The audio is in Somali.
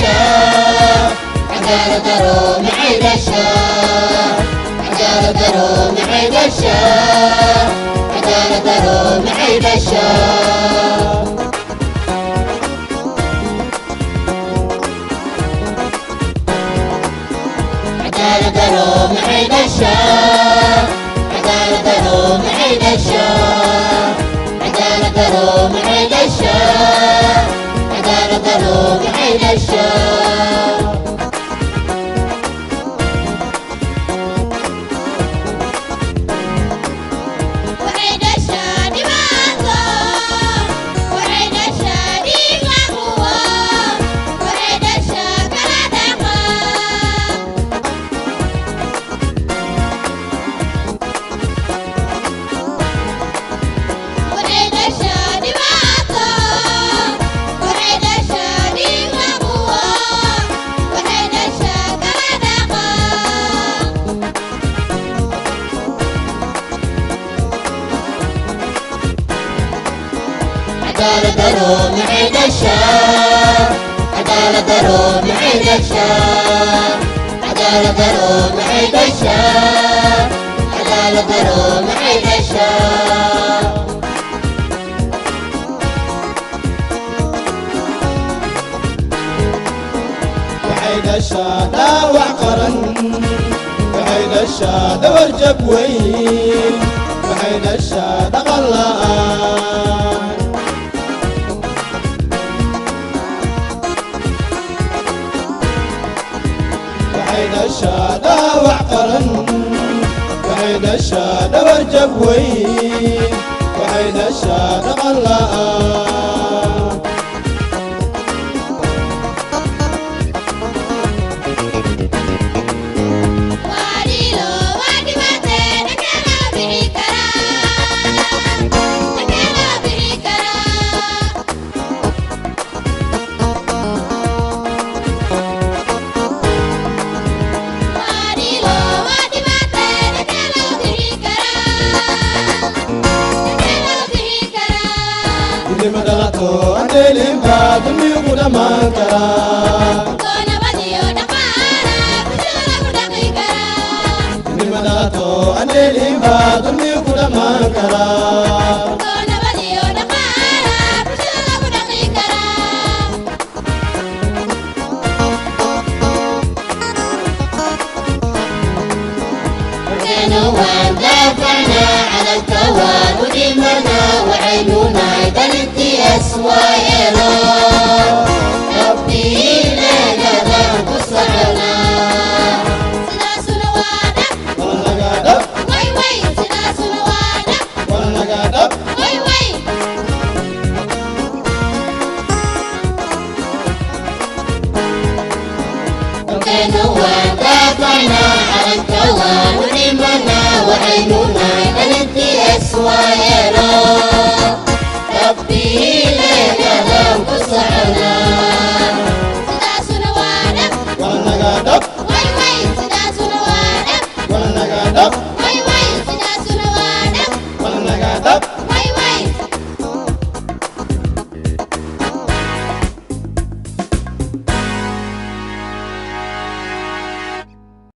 Dhashaa? Cadaalad daro maxay dhashaa? Cadaalad daro maxay dhashaa? Cadaalad daro maxay dhashaa? Cadaalad daro maxay dhashaa? Cadaalad daro maxay dhashaa? Cadaalad daro maxay dhashaa? Cadaalad daro maxay dhashaa? Waxay dhashaa dhibaato, waxay dhashaa dhiig laquwo, waxay dhashaa kala dhaqan. Waxay dhashaa dhibaato, waxay dhashaa dhiig laquwo, waxay dhashaa kala dhaqan. Cadaalad daro maxay dhashaa? Cadaalad daro maxay dhashaa? Cadaalad daro maxay dhashaa? Cadaalad daro maxay dhashaa? Waxay dhashaa dhaawac qaran, waxay dhashaa dhabarjab weyn, waxay dhashaa dhaqan la'aan. Waxay dhashaa dhaawac qaran, waxay dhashaa dhabarjab weyn, waxay dhashaa dhaqan la'aan. Waa dhilo, waa dhibaatee, dhankee laga bixi karaa? Dhankee laga bixi karaa? Waa dhilo, waa dhibaatee, dhankee laga bixi karaa? Dhankee laga bixi karaa? Midnimo dhalato andheelinba dulmigu ku dhammaan karaa. Dhulkoo nabad iyo dhaqaala bulshada lagu dhaqi karaa. Midnimo dhalato andheelinba dulmigu ku dhammaan karaa. Dhulkoo nabad iyo dhaqaala bulshada lagu dhaqi karaa. Dhulkeenu waan daafacnaa, calanka waan u dhimanaa, waxaynu nahay dhalintii SYL. Rabbii leegadaan ku soconaa. Sidaasuna waa dhab. Waa naga dhab. Way way, sidaasuna waa dhab. Waa naga dhab. Way way. Dhulkeenu waan daafacnaa, calanka waan u dhimanaa, waxaynu nahay dhalintii SYL. Rabbii leegadaan ku soconaa. Sidaasuna waa dhab. Waa naga dhab. Way way, sidaasuna waa dhab. Waa naga dhab.